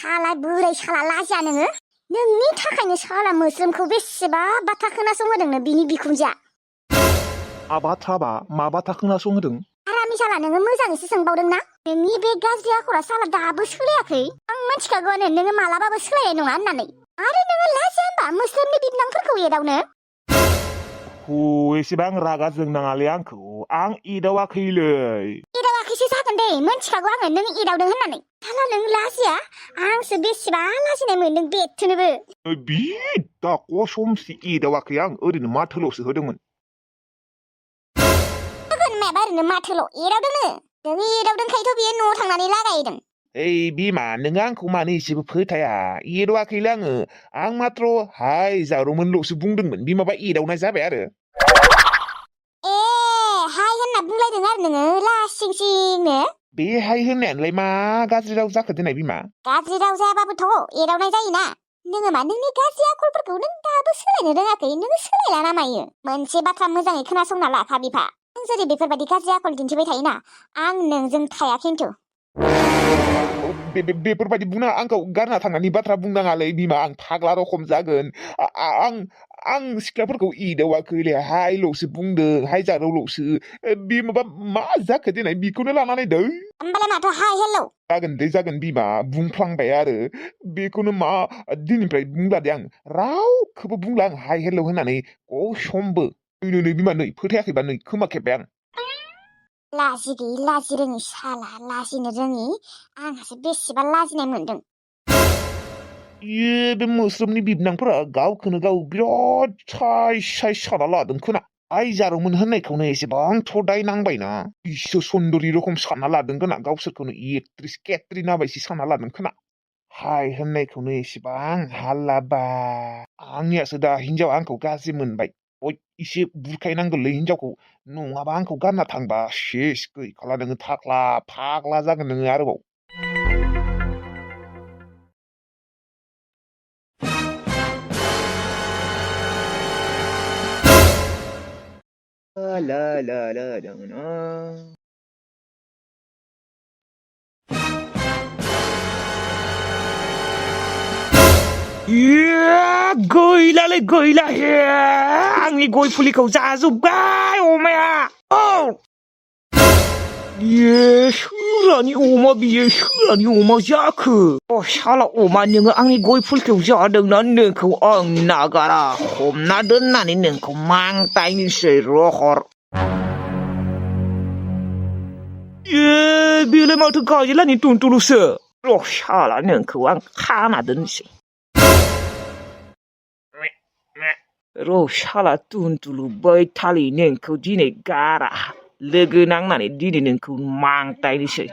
साला बोराय साला लाजिया नोङो नोंनि थाखायनो साला मोस्रोमखौ बेसेबा बाथ्रा खोनासंहोदोंनो बिनि बिखुनजोआ बाथ्राबा मा बाथ्रा खोनासंहोदों आरामि साला नोङो मोजाङैसो सोंबावदोंना नोंनि बे गाज्रि आखला साला दाबो सोलायाखै आं मिथिखागौआनो नोङो मालाबाबो सोलायनाय नङा होननानै आरो नोङो लाजिया होमबा मोस्रोमनि बिबनांफोरखौ एदावनो एसेबां रागा जोंनाङालै आंखौ आं एदावाखैलै एदावाखैसो जागोन दे मिथिखागौ आङो नों एदावदों होननानै साला नों लाजिया आंसो बेसेबा लाजिनाय मोनदों बेथोनोबो बि दा कसमसि एदावाखै आं ओरैनो माथोल'सो होदोंमोन होगोन माबा ओरैनो माथोल' एदावदोंनो नों एदावदोंखायथ' बियो न'आव थांनानै लागायदों ओइ बिमा नोङो आंखौ मानो एसेबो फोथाया एदावाखैलै आं माथ्र हाय जारौमोनल'सो बुंदोंमोन बि माबा एदावनाय जाबाय आरो ए हाय होनना बुंलायदों आरो नोङो लासिं सिंनो बे हाय होननायानोलाय मा गाज्रि राव जाखो देनाय बिमा गाज्रि राव जायाबाबोथ' एदावनाय जायोना नोङो मा नोंनि गाज्रि आखलफोरखौ नों दाबो सोलायनो रोङाखै नोङो सोलायला ना मायो मोनसे बाथ्रा मोजाङै खोनासंना लाफा बिफा नों जुदि बेफोरबायदि गाज्रि आखल दिन्थिबाय थायोना आं नोंजों थाया खिन्थु बेफोरबायदि बुंना आंखौ गारना थांनायनि बाथ्रा बुंनाङालै बिमा आं फाग्ला रखम जागोन आं सिख्लाफोरखौ एदावाखैलै हायल'सो बुंदों हाय जारौल'सो बे माबा मा जाखो देनाय बेखौनो लानानै दै होमबालाय माथो हाय हेलौ जागोन बिमा बुंफ्लांबाय आरो बेखौनो मा दिननिफ्राय बुंला दे आं रावखौबो बुंला आं हाय हेलौ होननानै समबो नै बिमा नै फोथायाखैबा नै खोमा खेबबाय आं लाजि गैयि लाजि रोङि साला लाजिनो रोङि आंहासो बेसेबा लाजिनाय मोनदों बे मोस्रोमनि बिबनांफोरा गावखौनो गाव बिराद साय साना लादों खोना आइ जारौमोन होननायखौनो एसेबां थदाय नांबायना बिसो सुन्दरि रखम सानना लादों खोना गावसोरखौनो एक्ट्रिस केट्रिना बायदि सानना लादों खोना हाय होननायखौनो एसेबां हालाबा आंनियासो दा हिनजावा आंखौ गाज्रि मोनबाय एसे बुरखायनांगोनलै हिनजावखौ नङाबा आंखौ गारना थांबा सेस गैखाला नोङो फाग्ला जागोन नोङो आरोबाव गैला आंनि गय फुलिखौ जाजोब्बाय अमाया सोरानि अमा बियो सोरानि अमा जाखो साला अमा नोङो आंनि गय फुलिखौ जादोंना नोंखौ आं नागारा हमना दोननानै नोंखौ मांतायनोसै रहर बेलाय माथो गाजेलानि टुनटुलुसो साला नोंखौ आं खाना दोनसै साला टुनटुलु बै थालि नोंखौ दिनै गारा लोगो नांनानै दिनै नोंखौ मांतायनोसै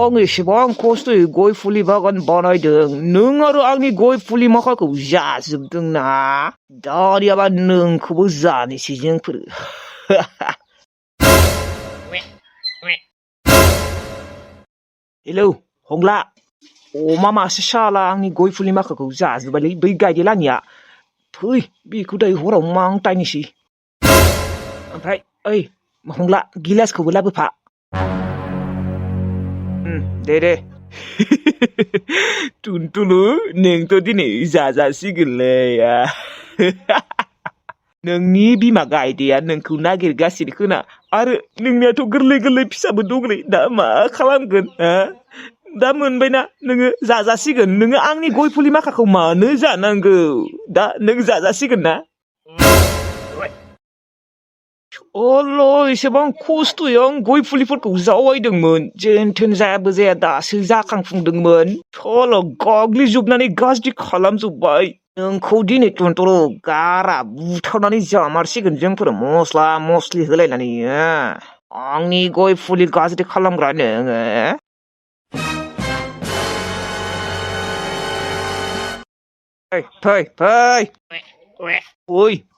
आं एसेबां खस्थ'यै गय फुलि बागान बानायदों नों आरो आंनि गय फुलि माखाखौ जाजोबदोंना दानियाबा नोंखौबो जानोसै जोंफोर हेलौ हंला अमा मासे साला आंनि गय फुलि माखाखौ जाजोब्बायलै बै गायदेलानिया फै बेखौ दायो हराव मांतायनोसै ओमफ्राय ओइ हंला गिलासखौबो लाबोफा दे टुनटुलु नोंथ' दिनै जाजासिगोनलै नोंनि बिमा गायदेया नोंखौ नागिरगासिनो खोना आरो नोंनियाथ' गोरलै फिसाबो दंलै दा मा खालामगोन दा मोनबायना नोङो जाजासिगोन नोङो आंनि गय फुलि माखाखौ मानो जानांगौ दा नों जाजासिगोन ना एसेबां खस्थ'यै आं गय फुलिफोरखौ जावायदोंमोन जेनथेन जायाबो जाया दासो जाखांफुंदोंमोन गाग्लिजोबनानै गाज्रि खालामजोब्बाय नोंखौ दिनै टुनटुलु गारा बुथारनानै जामारसिगोन जोंफोर मस्ला मस्लि होलायनानै आंनि गय फुलि गाज्रि खालामग्रा नोङो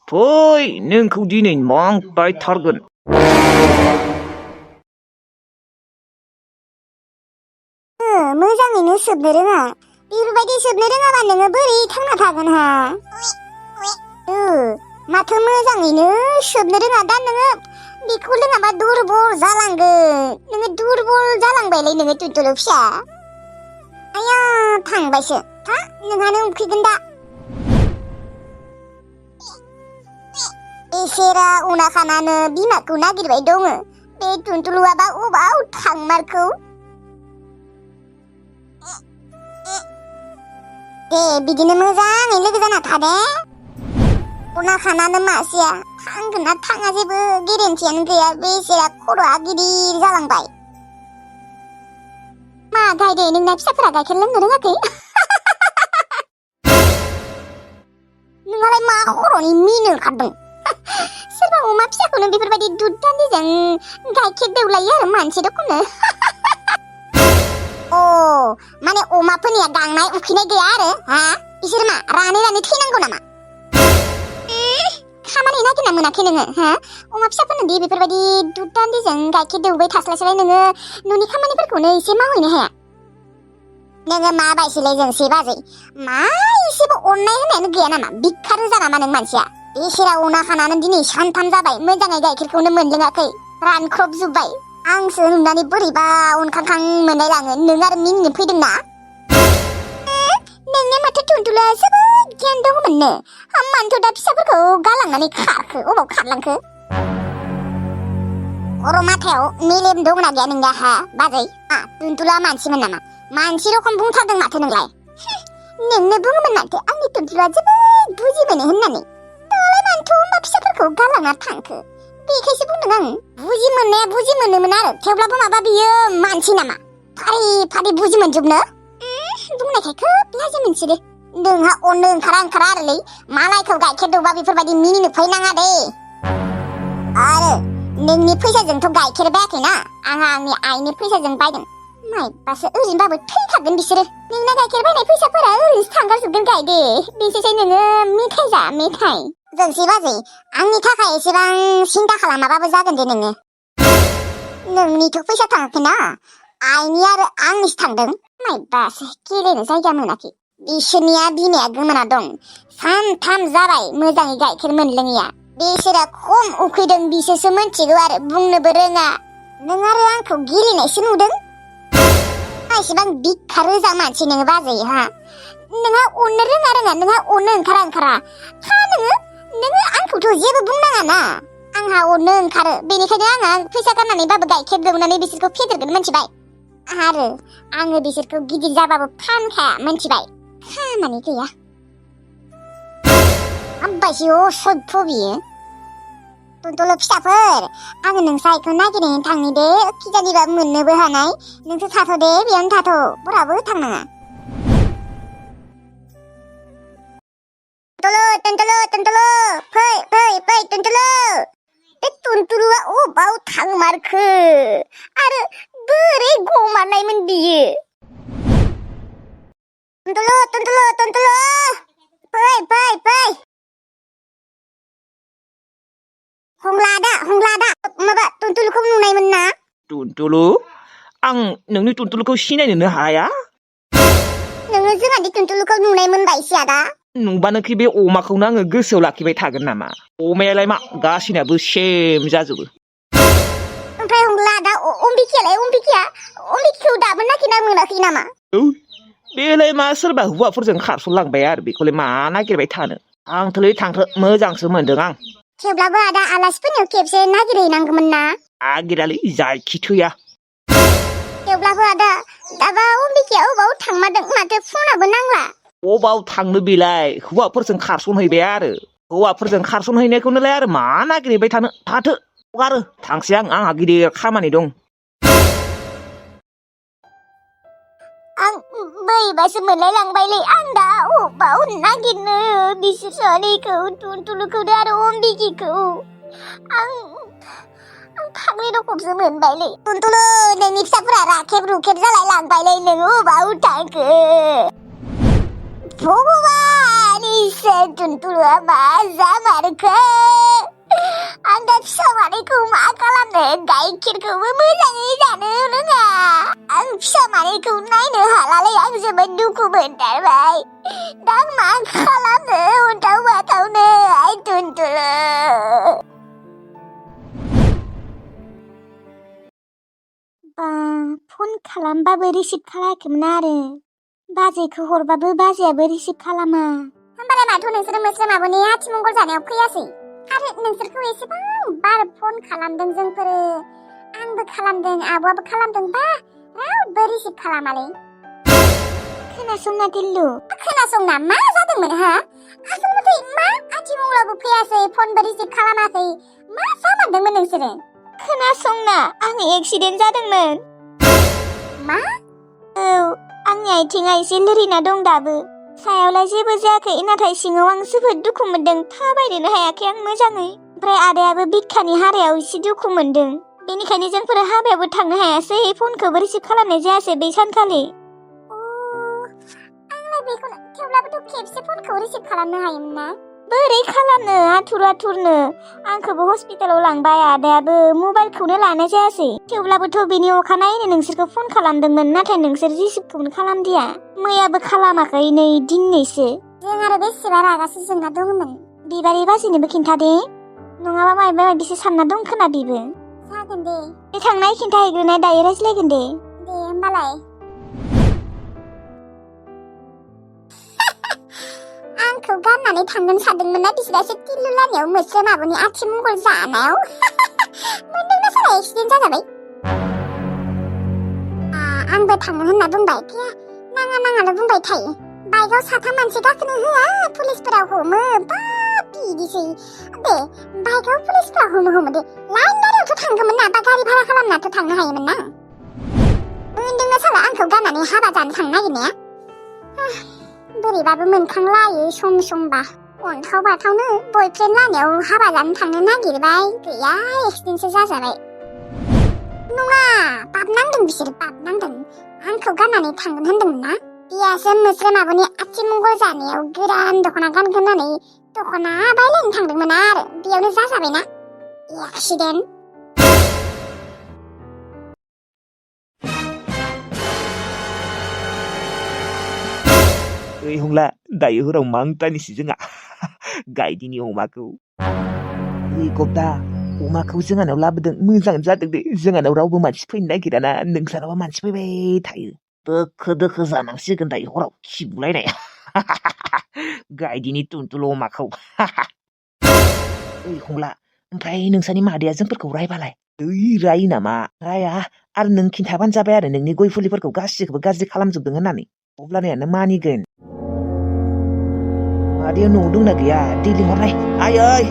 फै नोंखौ दिनै मांतायथारगोन मोजाङैनो सोबनो रोङा बेफोरबायदि सोबनो रोङाबा नोङो बोरै थांना थागोन माथो मोजाङैनो सोबनो रोङा दा नोङो बेखौ लोङाबा दुरबल जालांगोन नोङो दुरबल जालांबायलै नोङो टुनटुलु फिसा आया थांबायसो था नोंहानो उखैगोन दा इसोरा उना खानानो बिमाखौ नागिरबाय दङ बे टुनटुलुआबा अबाव थांमारखौ दे बिदिनो मोजाङै लोगो जाना थादे उना खानानो मासेया थांगोन ना थाङा जेबो गेरेन्टियानो गैया बेसेरा खर'आ गिदिर जालांबाय मा गायदे नोंना फिसाफोरा गाइखेर लोंनो रोङाखै नोंहालाय मा खर'नि मिनो ओंखारदों सोरबा अमा फिसाखौनो बेफोरबायदि दुध दान्दिजों गाइखेर दौलायो आरो मानसि दख'नो अ माने अमाफोरनिया गांनाय उखैनाय गैया आरो हा बिसोर मा रानै रानै थैनांगौ नामा खामानि नागिरना मोनाखै नोङो हा अमा फिसाफोरनो दि बेफोरबायदि दुध दान्दिजों गाइखेर दौबाय थास्लायस्लाय नोङो न'नि खामानिफोरखौनो एसे मावहैनो हाया नोङो मा बायसिलै जोंसि बाजै मा एसेबो अननाय होनायानो गैया नामा बिखा रोजा नामा नों मानसिया इसोरा उना खानानै दिनै सानथाम जाबाय मोजाङै गाइखेरखौनो मोनलोङाखै रानख्रबजोब्बाय आंसो नुनानै बोरैबा उनखांखां मोनलायलाङो नों आरो मिनिनो फैदोंना नोंनिया माथो टुनटुलुआ जोबोद गियान दङमोननो मानोथ' दा फिसाफोरखौ गालांनानै खारखो अबाव खारलांखो खर' माथायाव मेलेम दंना गैया नोंना हा बाजै टुनटुलुआ मानसिमोन नामा मानसि रखम बुंथारदों माथो नोंलाय नोंनो बुङोमोन माथो आंनि टुनटुलुआ जोबोद बुजिमोनो होननानै दालाय मानोथ' होमबा फिसाफोरखौ गालांना थांखो बेखायसो बुंदों आं बुजि मोननाया बुजि मोनोमोन आरो थेवब्लाबो माबा बियो मानसि नामा फारि फारि बुजि मोनजोबनो बुंनायखाय खोब लाजि मोनसोदे नोंहा अननो ओंखारा आरोलै मालायखौ गाइखेर दौबा बेफोरबायदि मिनिनो फैनाङा दे आरो नोंनि फैसाजोंथ' गाइखेर बायाखैना आंहा आंनि आइनि फैसाजों बायदों माइबासो ओरैनोबाबो थैखागोन बिसोरो नोंना गाइखेर बायनाय फैसाफोरा ओरैनोसो थांगारजोबगोन गायदे बेसेसै नोङो मेथाइ जा मेथाइ जोंसि बाजै आंनि थाखाय एसेबां सिन्था खालामाबाबो जागोन दे नोङो नोंनिथ' फैसा थाङाखैना आइनि आरो आंनिसो थांदों माइबासो गेलेनो जायगा मोनाखै बिसोरनिया बिमाया गोमोना दं सानथाम जाबाय मोजाङै गाइखेर मोनलोङैया बिसोरा खम उखैदों बिसोरसो मोनथिगौ आरो बुंनोबो रोङा नों आरो आंखौ गेलेनायसो नुदों एसेबां बिखा रोजा मानसि नोङो बाजै हा नोंहा अननो रोङा नोंहा अननो ओंखारा हा नोङो आंखौथ' जेबो बुंनाङा ना आंहा अननो ओंखारो बेनिखायनो आंहा फैसा गारनानैबाबो गाइखेर दौनानै बिसोरखौ फेदेरगोन मोनथिबाय आरो आङो बिसोरखौ गिदिर जाबाबो फानखाया मोनथिबाय खामानि गैया आब्बायसो असभ्य बियो टुनटुलु फिसाफोर आङो नोंसा आइखौ नागिरहैनो थांनि दे खिजानिबा मोननोबो हानाय नोंसोर थाथ' दे बेयावनो थाथ' बराबो थांनाङा टुनटुलु फै टुनटुलु बे टुनटुलुआ अबाव थांमारखो आरो बोरै गमारनायमोन बियो टुनटुलु फै हंलादा माबा टुनटुलुखौ नुनायमोन ना टुनटुलु आं नोंनि टुनटुलुखौ सिनायनोनो हाया नोङो जोंहानि टुनटुलुखौ नुनाय मोनबायसै आदा नुबानोखि बे अमाखौनो आङो गोसोआव लाखिबाय थागोन नामा अमायालाय मा गासिनाबो सेम जाजोबो ओमफ्राय हंलादा अम्बिकिखौ दाबो नागिरना मोनाखै नामा बेलाय मा सोरबा हौवाफोरजों खारस'लांबाय आरो बेखौलाय मा नागिरबाय थानो थांथो मोजांसो मोनदों आं थेवब्लाबो आदा आलासिफोरनियाव खेबसे नागिरहैनांगौमोन ना नागिरालै जायखि थैया थेवब्लाबो आदा दाबा अम्बिकाया अबाव थांमारदों माथो फनाबो नांला अबाव थांनो बेलाय हौवाफोरजों खारस'नहैबाय आरो हौवाफोरजों खारस'नहैनायखौनोलाय आरो मा नागिरहैबाय थानो थाथो हगारो थांसै आंहा गिदिर खामानि दं आं बोरैबासो मोनलायलांबायलै आं दा अबाव नागिरनो बिसोर सानैखौ टुनटुलुखौनो आरो अम्बिकिखौ आं फाग्लि रखमसो मोनबायलै टुनटुलु नोंनि फिसाफोरा राखेब रुखेब जालाय लांबायलै नोङो अबाव थांखो भगबान इसोर टुनटुलुआ मा जामारखो आं दा फिसा मानैखौ मा खालामनो गाइखेरखौबो मोजाङै जानो रोङा आं फिसा मानैखौ नायनो हालालै आं जोबोद दुखु मोनथारबाय दा आं मा खालामनो अन्थाव बाथावनो आइ टुनटुलु बा फन खालामबाबो रिसिभ खालायाखैमोन आरो बाजैखौ हरबाबो बाजैयाबो रिसिभ खालामा। होमबालाय माथो नोंसोरो मोस्रोम आब'नि आथिमंगल जानायाव फैयासै? आरो नोंसोरखौ एसेबां बार फन खालामदों जोंफोरो, आंबो खालामदों आब'आबो खालामदोंबा रावबो रिसिभ खालामालै। खोनासंना दिल्लु, खोनासंना मा जादोंमोन हा? आसल मथे मा आथिमंगलावबो फैयासै, फनबो रिसिभ खालामाखै, मा जामारदोंमोन नोंसोरो? खोनासंना आं एक्सिडेन्ट जादोंमोन। मा? औ, आंनि आथिङा एसे लोरिना दं दाबो। सायावलाय जेबो जायाखै, नाथाय सिङाव आं जोबोद दुखु मोनदों, थाबायनोनो हायाखै आं मोजाङै। ओमफ्राय आदायाबो बिखानि हारायाव एसे दुखु मोनदों, बेनिखायनो जोंफोर हाबायावबो थांनो हायासै, फनखौबो रिसिभ खालामनाय जायासै बै सानखालि। आंलाय बेखौनो, थेवब्लाबोथ' खेबसे फनखौ रिसिभ खालामनो हायोमोन ना? बोरै खालामनो, आथुर आथुरनो। आंखौबो हस्पिटालाव लांबाय, आदायाबो मबाइलखौनो लानाय जायासै। थेवब्लाबोथ' बेनि अखानायैनो नोंसोरखौ फन खालामदोंमोन, नाथाय नोंसोर रिसिभखौनो खालामदिया। मैयाबो खालामाखै, नै दिनैसो। जों आरो बेसेबा रागासो जोंना दंमोन। बिबारि बाजैनोबो खिन्थादे, नङाबा मायबा मायबिसो सानना दं खोना बेबो। जागोन दे। बे थांनाय खिन्थाहैग्रोनाय, दायो रायज्लायगोन दे। दे होमबालाय। आंखौ गाननानै थांगोन सानदोंमोन ना बिसोरासो टिल्लु लामायाव मोस्रोम आब'नि आथिमंगल जानायाव। मोनदोंना साला एक्सिडेन्ट जाजाबाय। आंबो थांगोन होनना बुंबाय, फिया नाङा नाङाल' बुंबाय थायो। बाइकआव साथाम मानसि गाखोनो होआ, पुलिसफोरा हमो, बाब बिदिसै। दे बाइकआव पुलिसफोरा हमो दे, लाइन गारियावथ' थांगौमोन ना, बा गारि भारा खालामनाथ' थांनो हायोमोन ना। मोनदोंना साला आंखौ गाननानै हाबा जानो थांनो नागिरनाया। बोरैबाबो मोनखांलायो सम समबा। अन्थाव बाथावनो बयफ्रेन्ड लानायाव हाबा जानो थांनो नागिरबाय, गैया एक्सिडेन्टसो जाजाबाय। नङा, पाप नांदों बिसोर, पाप नांदों। आंखौ गाननानै थांगोन होनदोंमोन ना। बियासो मोस्रोम आब'नि आथिमंगल जानायाव गोदान दख'ना गानगोन होननानै दख'ना बायलायनो थांदोंमोन आरो बेयावनो जाजाबायना एक्सिडेन्ट। ओइ हंला, दायो हराव मा ओंख्रानिसै जोंहा गायदिनि अमाखौ। ओइ गब्दा, अमाखौ जोंहानाव लाबोदों, मोजां जादों दे। जोंहानाव रावबो मानसि फैनो नागिराना, नोंसानावबा मानसि फैबाय थायो। दोखो दोखो जानांसिगोन दायो हराव खिगुलायनाय। गायदिनि टुनटुल अमाखौ। ओइ हंला, ओमफ्राय नोंसानि मादैया जोंफोरखौ रायबालाय? ओइ रायो नामा, राया। आरो नों खिन्थाबानो जाबाय आरो नोंनि गय फुलिफोरखौ गासिखौबो गाज्रि खालामजोबदों होननानै, अब्लानियानो मानिगोन। मादैया न'आव दंना गैया, दै लिंहरनाय। आयै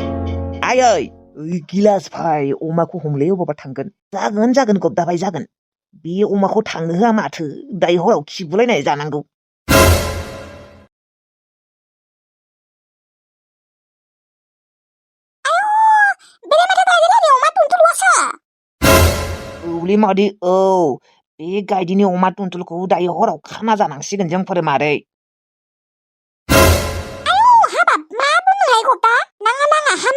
आयै, ओइ गिलास भाइ, अमाखौ हमलै, अबावबा थांगोन। जागोन गब्दा भाइ जागोन। बे अमाखौ थांनो होआ माथो, दायो हराव खिगुलायनाय जानांगौ। औलै मादै, औ बे गायदिनि अमा टुनटुलखौ दायो हराव खाना जानांसिगोन जोंफोर मादै।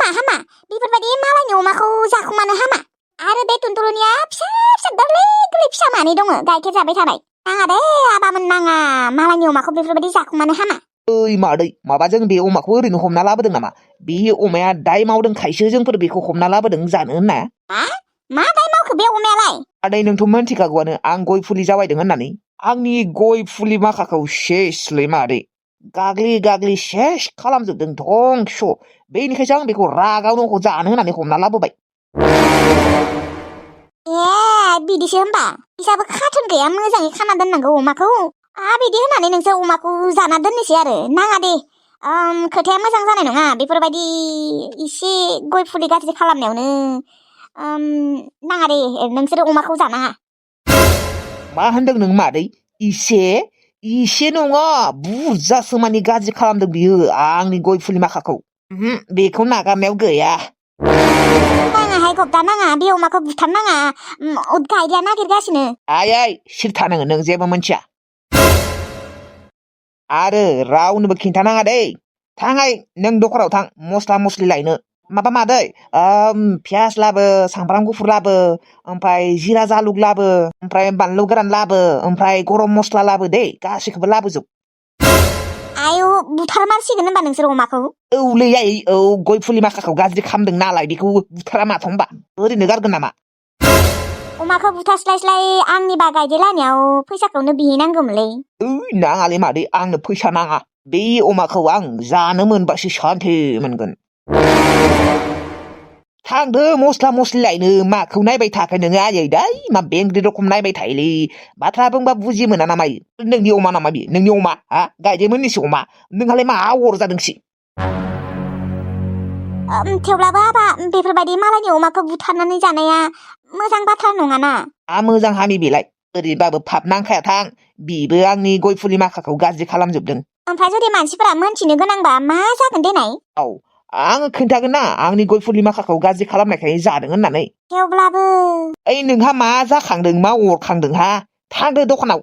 हामा बेफोरबायदि मालायनि अमाखौ जाखुमानो हामा। आरो बे टुनटुलनिया फिसा फिसा गोरलै फिसा मानै दङ, गाइखेर जाबाय थानाय। नाङा दे आबामोन, नाङा, मालायनि अमाखौ बेफोरबायदि जाखुमानो हामा। ओइ मादै, माबा जों बे अमाखौ ओरैनो हमना लाबोदों नामा? बे अमाया दाय मावदों खायसो जोंफोर बेखौ हमना लाबोदों जानो होनना। मा दाय मावखो बे अमायालाय? आदै नोंथ' मोनथिखागौआनो आं गय फुलि जावायदों होननानै। आंनि गय फुलि माखाखौ सेसलै मादै, गाग्लि सेस खालामजोबदों धंस'। बेनिखायसो आं बेखौ रागावनो जानो होननानै हमना लाबोबाय। बिदिसो होमबा, बिसाबो खाथुन गैया, मोजाङै खाना दोननांगौ अमाखौ। बिदि होननानै नोंसोर अमाखौ जाना दोननोसै आरो, नाङा दे। खोथाया मोजां जानाय नङा, बेफोरबायदि इसे गय फुलि गाज्रि खालामनायावनो। नाङा दे, नोंसोर अमाखौ जानाङा। मा होनदों नों मादै? इसे नङा, बुरजासो मानि गाज्रि खालामदों बियो आंनि गय फुलि माखाखौ। बेखौ नागारनायाव गैया। नाङाहाय गब्दा, नाङा, बे अमाखौ बुथारनाङा, गाइदिया नागिरगासिनो। आयै सिरि था नोङो, नों जेबो मोनथिया। आरो रावनोबो खिन्थानाङा दै। थाङै नों दखानाव थां, मस्ला मस्लि लायनो। माबा मादै, पियास लाबो, सामब्राम गुफुर लाबो, ओमफ्राय जिरा जालुक लाबो, ओमफ्राय बानलु गोरान लाबो, ओमफ्राय गरम मस्ला लाबो दै, गासैखौबो लाबोजोब। आयौ, बुथारमारसिगोन होनबा नोंसोर अमाखौ? औलै आयै, औ, गय फुलि माखाखौ गाज्रि खालामदों नालाय, बेखौ बुथारा माथो होनबा, ओरैनो गारगोन नामा? अमाखौ बुथारस्लायस्लाय आंनिबा गायदे लानायाव फैसाखौनो बिहैनांगौमोनलै। नाङालै मादै आंनो फैसा नाङा बे अमाखौ आं जानो मोनबासो सान्थि मोनगोन। थांदो मस्ला मस्लि लायनो माखौ नायबाय थाखो नोङो आयै दै मा बेंग्रि रखम नायबाय थायोलै बाथ्रा बुंबा बुजि मोना नामा नोंनि अमा नामा बे नोंनि अमा हा गायदेमोननिसो अमा नोंहालाय मा अरजादोंसि थेवब्लाबो आबा बेफोरबायदि मालायनि अमाखौ बुथारनानै जानाया मोजां बाथ्रा नङाना। मोजां हामि बेलाय ओरैबाबो पाप नांखाया थां बिबो आंनि गय फुलि माखाखौ गाज्रि खालामजोबदों। ओमफ्राय जुदि मानसिफोरा मोनथिनो गोनांबा मा जागोन देनाय? औ आङो खोन्थागोन ना आंनि गय फुलि माखाखौ गाज्रि खालामनायखाय जादों होननानै। थेवब्लाबो नोंहा मा जाखांदों मा अरखांदों हा थांदो दखानाव